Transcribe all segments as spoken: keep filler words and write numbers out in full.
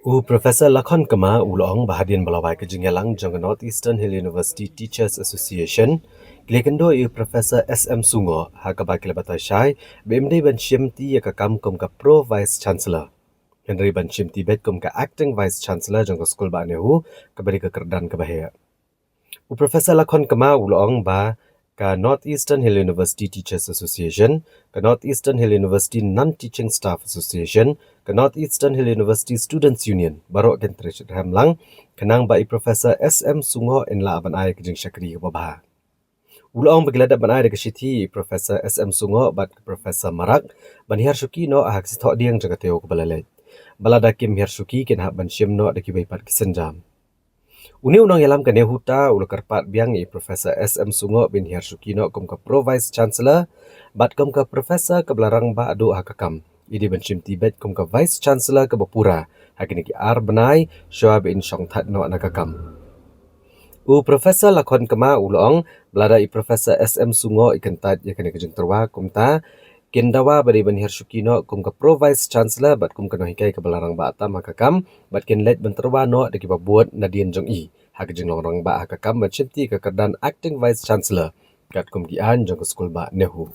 U Professor Lakhon Kma u la ong ba hadien ba la wai ka jingïalang jong ka North Eastern Hill University Teachers Association, ki la kynduh ïa u Professor S M Sungoh ha kaba ki la batai shai ba im dei ban shim ti ïa ka kam kum ka Pro Vice Chancellor, hynrei ban shim ti beit kum ka Acting Vice Chancellor jong ka skul bah NEHU, kaba dei ka kyrdan kaba heh. U Professor Lakhon Kma u la ong ba ka North Eastern Hill University Teachers Association, ka North Eastern Hill University Non-Teaching Staff Association, ka North Eastern Hill University Students Union baroh kin trei shit rhem lang, khnang ba i Professor S M Sungoh in lah ban ai ka jingshakri kaba bha. U la ong ba ki la dep ban ai da ka shithi i Professor S M Sungoh bad ka Professor Marak ban hiar shuki noh ha ka sngi Thohdieng jong ka taïew kaba la leit. Ba lada kim hiar shuki kin hap ban shim noh da kiwei pat ki sienjam. Une u nongïalam ka NEHUTA u la kyrpad biang ïa i Professor S M Sungoh ban hiar shuki noh kum ka Pro Vice Chancellor bad kum ka Professor kaba la rangbah duh ha ka kam. I dei ban shim ti beit kum ka Vice Chancellor kaba pura ha kine ki ar bnai shuwa ba in shong thait noh na ka kam. U Professor Lakhon Kma u la ong ba lada i Professor S M Sungoh i kyntait ïa kane ka jingtyrwa kumta, kin dawa ba dei ban hiar shuki noh kum ka Pro Vice Chancellor bad kum ka nonghikai kaba la rangbah tam ha ka kam, bad kin leit ban tyrwa noh da kiba bud nadien jong i ha ka jinglong rangbah ha ka kam ban shim ti ïa ka kyrdan Acting Vice Chancellor katkum ki aiñ jong ka skul bah NEHU.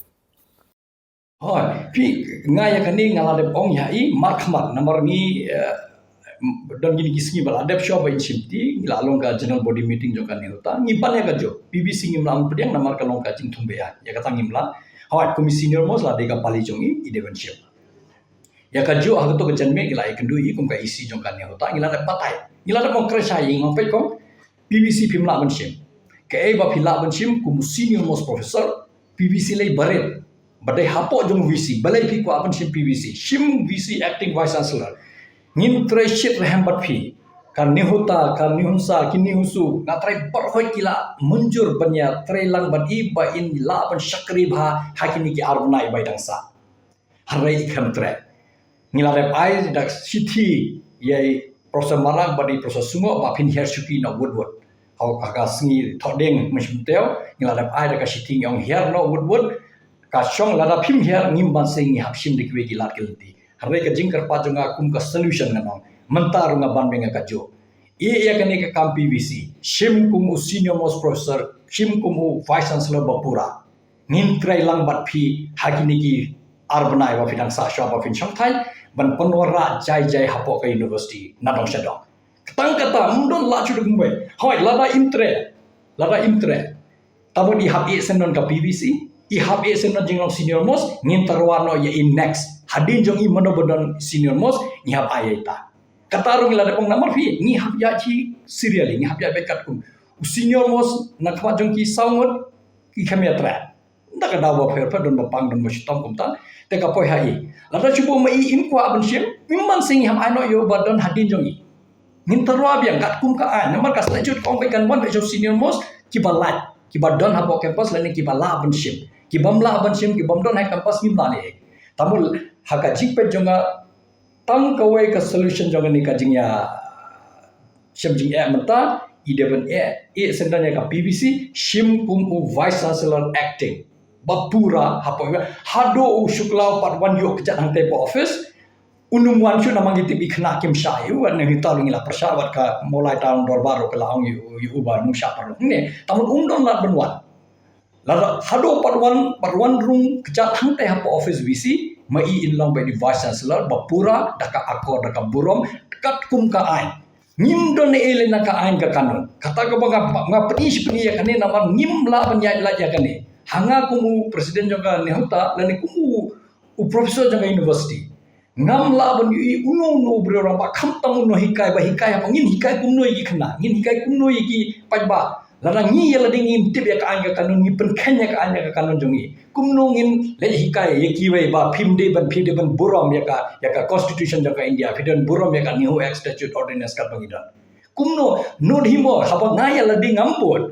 Hooid, phi, nga ïa kane nga la dep ong ïa i markhmat namar ngi, eh, don kine ki sngi ba la dep shuwa ba in shim ti, ngi la long ka general body meeting jong ka NEHUTA, ngi pan ïa kajuh. PVC ngim lah ban pdiang namar ka long ka jingthung bha ïa kata ngim lah. Hooid, kum i senior most la dei ka pali jong i, i dei ban shim. Ïa kajuh ha kato ka janmiet ngi la ïakynduh ïa i kum ka EC jong ka NEHUTA, ngi la dep batai, ngi la dep ong kren shai, ngi ong peit kong, PVC phim lah ban shim. Kaei ba phi lah ban shim kum u senior most professor, PVC lei barit. Ba dei hapoh jong VC, balei phi kwah ban shim PVC? Shim VC, Acting Vice Chancellor. Ngin trei shit rhem bad phi. Ka NEHUTA, ka NEHUNSA, ki NEHUSU, nga trei baroh ki la mynjur ban ïa trei lang bad i ba in lah ban shakri bha ha kine ki ar bnai ba i dang sah. Hynrei i khlem treh. Ngi la dep ai da shithi ïa i Professor Marak bad i Professor Sungoh ba phin hiar shuki noh wut wut. Ha ka sngi Thohdieng mynshwa mynstep ngi la dep ai da ka shithi, ngi ong hiar noh wut wut. Ka shong, lada phim hiar ngim banse ngi hap shim da kiwei ki lad ki lynti. Hynrei ka jingkyrpad jong nga kum ka solution ngan ong, mynta ruh nga ban bynta kajuh. Ïa kane ka kam PVC, shim kum u senior most professor, shim kum u Vice Chancellor ba pura. Ngin trei lang bad phi ha kine ki ar bnai ba phi dang sah shuwa ba phin shong thait, ban pynwanrah jai jai hapoh ka university na dong sha dong. Tang kata, ym don lah shuh da kumwei. Hooid, lada im treh, lada im treh, tang ba i hap ïeh syndon ka PVC, i hap ïeh syndon jinglong senior most, ngin tyrwa noh ïa i next. Hadien jong i mano ba don senior most, ngi hap ai ïa ita. Kata ruh ngi la dep ong namar phi, ngi hap ïa ki serially, ngi hap ïa beit katkum. U senior most na khmat jong ki saw ngut, ki kham ïa treh. Nda ka daw ba pher pher, don ba pang, don ba shitom kumta. Te ka poi ha i. Lada shu ba ma i im kwah ban shim, im banse ngi hap ai noh ïa u ba don hadien jong i. Ngin tyrwa biang katkum ka aiñ, namar ka statute ka ong ba kan wan ba senior most kiba lait, kiba don hapoh campus lane kiba lah ban shim. Kibym lah ban shim, kibym don ha campus ngim lah leh. Tangba ha ka jingpeit jong nga, tang kawei ka solution jong kane ka jingïa shem jingeh mynta, i dei ban ïeh, ïeh syndon ïa ka PVC, shim kum u Vice Chancellor Acting ba pura hapoh, haduh u Shukla u pat wan ïuh kjat hangtei hapoh office. Un ym wan shuh namar ngi tip i khynnah kim shah ïa u, wat ne hi ta ruh ngi la pyrshah, wat ka Mawlai Town Dorbar ruh ka la ong ïa u, ïa u ba un ym shah paralok ne. Tangba um don lad ban wan. Lada haduh pat wan, pat wan rung kjat hangtei hapoh office VC, ma i in long ba i dei Vice Chancellor ba pura da ka akor, da ka burom katkum ka aiñ. Ngim don ei lei na ka aiñ ka kanun. Kata kaba nga, nga pyni shi pyni ïa kane namar ngim lah ban ïaid lait ïa kane. Ha nga kum u president jong ka NEHUTA lane kum u, u professor jong ka university, ngam lah ban ïohi uno uno u briew rangbah, khamtam uno hikai ba hikai, haba ngin hikai kumno ïa ki khynnah, ngin hikai kumno ïa ki paidbah. Lada ngi ïa lade ngim tip ïa ka aiñ ka kanun, ngi pynkheiñ ïa ka aiñ ka kanun jong ngi, kumno ngin leit hikai ïa kiwei ba phim dei ban, phi dei ban burom ïa ka, ïa ka constitution jong ka India, phi dei ban burom ïa ka NEHU Act, statute, ordinance katba ngi don? Kumno, not hi mo, haba nga ïa lade ngam bud,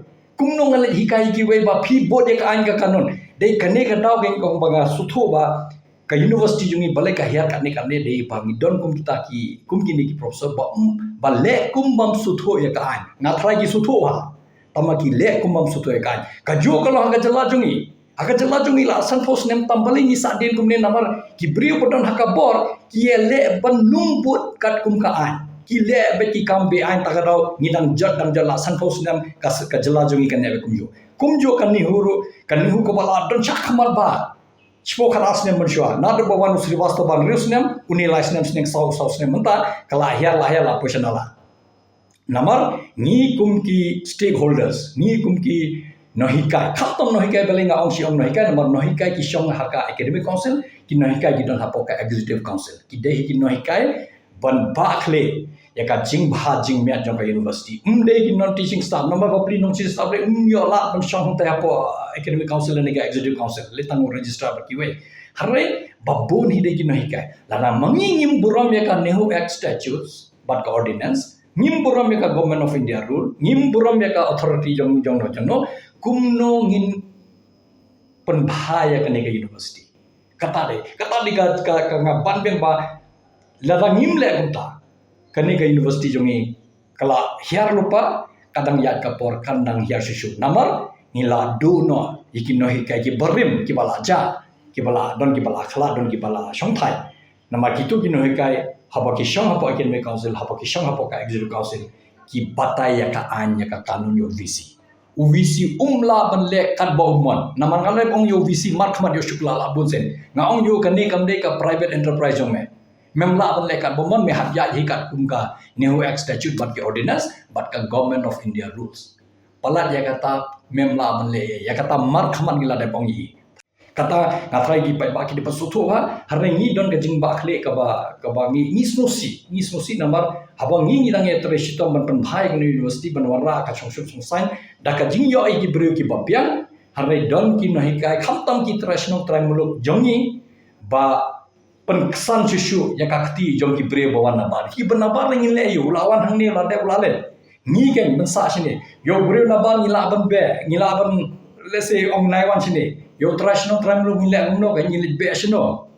kumno ngan leit hikai ïa kiwei ba phi bud ïa ka aiñ ka kanun? Dei kane ka daw keiñ kong ba nga sngewthuh ba ka university jong ngi balei ka hiar katne katne, dei ba ngi don kum kita ki, kum kine ki professor ba, um, ba leh kum bym sngewthuh ïa ka aiñ. Nga tharai ki sngewthuh ha, tangba ki leh kum bym sngewthuh ïa ka aiñ. Kajuh ka long ha ka jylla jong ngi. Ha ka jylla jong ngi la sanphew snem tam, balei ngi sahdien kumne? Namar ki briew ba don ha ka bor ki ïaleh ban ym bud katkum ka aiñ. Ki leh bad ki kam be-aiñ ta ka daw, ngi dang jot, dang jot la san phew snem, ka, ka jylla jong ngi kan neh bad kumjuh. Kumjuh ka NEHU ruh, ka NEHU kaba la don shakhmat ba shiphew khatar snem mynshuwa. Naduh ba wan u Srivastava hynriew snem, une lai snem, snem saw, saw snem mynta, ka la hiar, la hiar, la poi sha nala. Namar ngi kum ki stakeholders, ngi kum ki nonghikai, khamtam nonghikai, balei nga ong shi ong nonghikai, namar nonghikai ki shong ha ka academic council, ki nonghikai ki don hapoh ka executive council. Ki dei hi ki nonghikai ban bah khlieh ïa ka jingbha jingmiat jong ka university. Ym dei ki non teaching staff, namar ba pli non teaching staff ruh ym ïoh lad ban shong hangtai hapoh academic council ne ka executive council, lei tang u registrar bad kiwei. Hynrei ba bun hi dei ki nonghikai. Lada ma ngi ngim burom ïa ka NEHU Act statutes bad ka ordinance, ngim burom ïa ka Government of India rule, ngim burom ïa ka authority jong, jongno jongno, kumno ngin pynbha ïa kane ka university. Kata dei, kata dei ka, ka, ka nga ban biang ba lada ngim leh kumta, kane ka university jong ngi ka la hiar lypa, ka dang ïaid ka por kan dang hiar shuh shuh. Namar ngi la duh noh ïa ki nonghikai kiba rim, kiba la jah, kiba la don, kiba la khlad, don kiba la shongthait. Namar kito ki nonghikai, haba ki shong hapoh academic council, haba ki shong hapoh ka executive council, ki batai ïa ka aiñ, ïa ka kanun, ïa u VC. U VC um lah ban leh katba u mon. Namar nga leh ong ïa u VC markhmat, ïa u shukla la bun sien. Nga ong ïa u kane kam dei ka private enterprise jong me. Mem lah ban leh katba mon, me hap ïaid hi katkum ka NEHU Act statute bad ki ordinance, bad ka Government of India rules. Palat ïa kata mem lah ban leh, ïa kata markhmat ngi la dep ong ïa i. Kata nga tharai ki paidbah ki dei ban sngewthuh ha, hynrei ngi don ka jingbah khlieh kaba, kaba ngi, ngi sngewsih, ngi sngewsih namar haba ngi, ngi dang ïatrei shitom ban pynbha ïa kane ka university ban wanrah ka shongsuk shongsaiñ, da ka jingïoh ïa ki briew kiba biang, hynrei don ki nonghikai khamtam ki trai shnong trai muluk jong ngi ba pynksan shuh shuh ïa ka kti jong ki briew ba wan nabar. Kiba nabar la ngin leh ïa u, la wan hangne, la dep, la leh. Ngi kan ban sah shane. Ïa u briew nabar ngi lah ban beh, ngi lah ban, let's say, ong nai wan shane. Ïa u trai shnong trai muluk ngi leh kumno, kan ngi leit beh shano.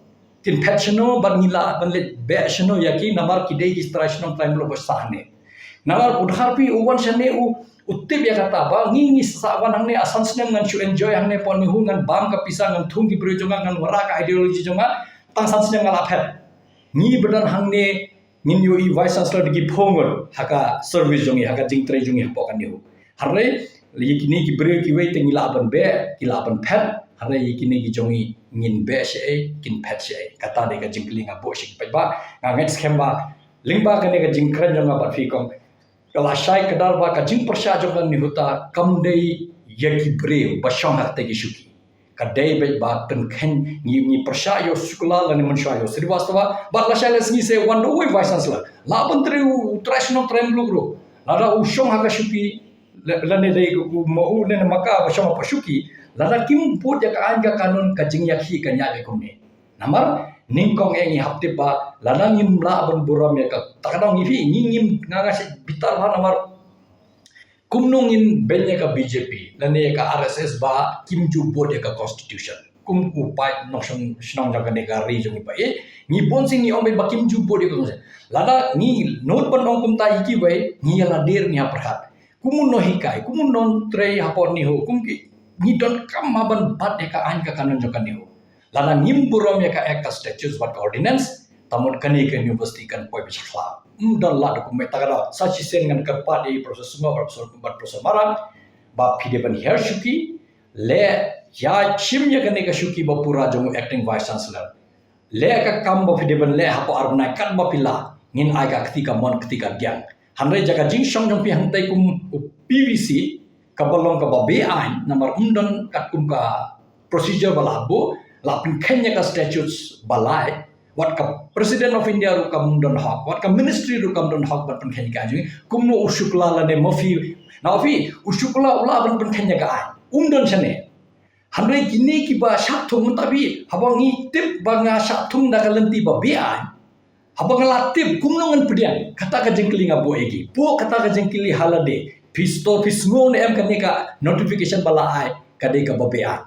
Kin phet shano, bad ngi lah ban leit beh shano ïa ki, namar ki dei ki trai shnong trai muluk ba sah hangne. Namar u Dkhar phi u wan shane u, u tip ïa kata ba ngi, ngi sah wan hangne, a san snem ngan shu enjoy hangne hapoh NEHU, ngan bam ka pisa, ngan thung ki briew jong nga, ngan wanrah ka ideology jong nga, tang san snem nga la phet. Ngi ba don hangne ngin ïohi Vice Chancellor da ki phew ngut ha ka service jong ngi, ha ka jingtrei jong ngi hapoh ka NEHU. Hynrei ïa kine ki briew kiwei te ngi lah ban beh, ki lah ban phet, hynrei ïa kine ki jong ngi ngin beh shaei, kin phet shaei. Kata dei ka jingkylli nga buh sha ki paidbah. Nga ngeit skhem ba lyngba kane ka jingkren jong nga bad phi kong, ka la shai kdar ba ka jingpyrshah jong ka NEHUTA kam dei ïa ki briew ba shong ha kata ki shuki. Ka dei beit ba pynkheiñ, ngi, ngi pyrshah ïa u Shukla lane mynshuwa ïa u Srivastava, bad lashai lashisngi sa wan da uwei Vice Chancellor. Lah ban trei u trai shnong trai muluk ruh. Lada u shong ha ka shuki, la-, lane dei u ma u ne ma ka ba shong ha ka shuki, lada kim bud ïa ka aiñ ka kanun, ka jingïakhih kan ïaid beit kumne. Namar nyngkong eh ngi hap tip ba lada ngim lah ban burom ïa ka, ta ka daw ngi phi, ngi ngim, nga nga shu bitar bha namar kumno ngin beiñ ïa ka BJP lane ïa ka RSS ba kim ju bud ïa ka constitution. Kum u paid nongshong shnong jong kane ka ri jong ngi ba eh, ngi bun sien ngi ong beit ba kim ju bud ïa ka constitution. Lada ngi nud ban ong kumta ïa kiwei, ngi ïa la dier, ngi hap pyrkhat. Kum u nonghikai, kum u nongtrei hapoh NEHU, kum ki, ngi donkam ban bat ïa ka aiñ ka kanun jong ka NEHU. Lada ngim burom ïa ka Act, ka statutes bad ka ordinance, ta mut kane ka university kan poi ba sha khlaw. Ym don lad kumne. Ta ka daw sa shisien ngan kyrpad ïa i Professor Sumar, Professor, bad Professor Marak, ba phi dei ban hiar shuki, leh ïa shim ïa kane ka shuki ba pura jong u Acting Vice Chancellor. Leh ka kam ba phi dei ban leh hapoh ar bnai katba phi lah. Ngin ai ka kti kamon kti kadiang. Hynrei ïa ka jingshong jong phi hangtai kum u PVC, kaba long kaba be-aiñ, namar ym don katkum ka procedure ba la buh, la pynkheiñ ïa ka statutes ba lai, wat ka President of India ruh kam don hok, wat ka ministry ruh kam don hok ban pynkheiñ ïa ka jong ngi, kumno u Shukla lane ma phi, na phi, u Shukla u lah ban pynkheiñ ïa ka aiñ. Um don shane. Hynrei kine kiba shah thung mynta phi, haba ngi tip ba nga shah thung da ka lynti ba be-aiñ. Haba nga la tip kumno ngan pdiang, kata ka jingkylli nga buh ïa ki. Buh kata ka jingkylli ha lade. Phi sdang phi sngew ne em kane ka notification ba la ai, ka dei kaba be-aiñ.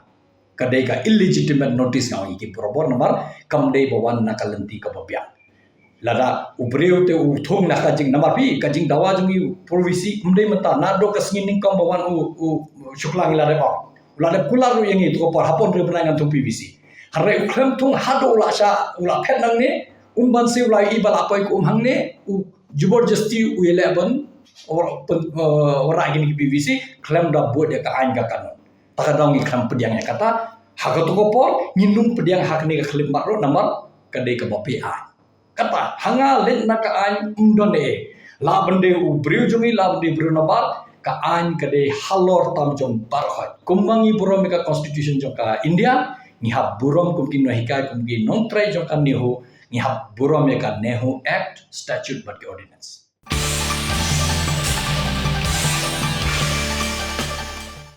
Ka dei ka illegitimate notice nga ong ïa ki barabor namar kam dei ba wan na ka lynti kaba biang. Lada u briew te u thung na ka jing, namar phi ka jingdawa jong ngi u PVC, ym dei mynta, naduh ka sngi nyngkong ba wan u, u Shukla ngi la dep ong. U la dep kular ruh ïa ngi, to ka por hapdeng hynriew bnai ngan thung PVC. Hynrei u khlem thung haduh u la shah, u la phet nangne, um banse u la ïohi ba la poi ka um hangne, u jubor jasti u ïaleh ban, or, pen, uh, ora gini ki P V C, khlem da bud ïa ka aiñ ka kanun. Ta ka daw ngi khlem pdiang ïa kata, ha kato ka por, ngin ym pdiang ha kane ka khyllipmat ruh namar, ka dei kaba be-aiñ. Kata, ha nga leit na ka aiñ ym don ei. La ban dei u briew jong ngi, la ban dei u briew nabar, ka aiñ ka dei halor tam jong baroh. Kumba ngi burom ïa ka constitution jong ka India, ngi hap burom kum ki nonghikai kum ki nongtrei jong ka NEHU, ngi hap burom ïa ka NEHU Act, Statute bad ki Ordinance.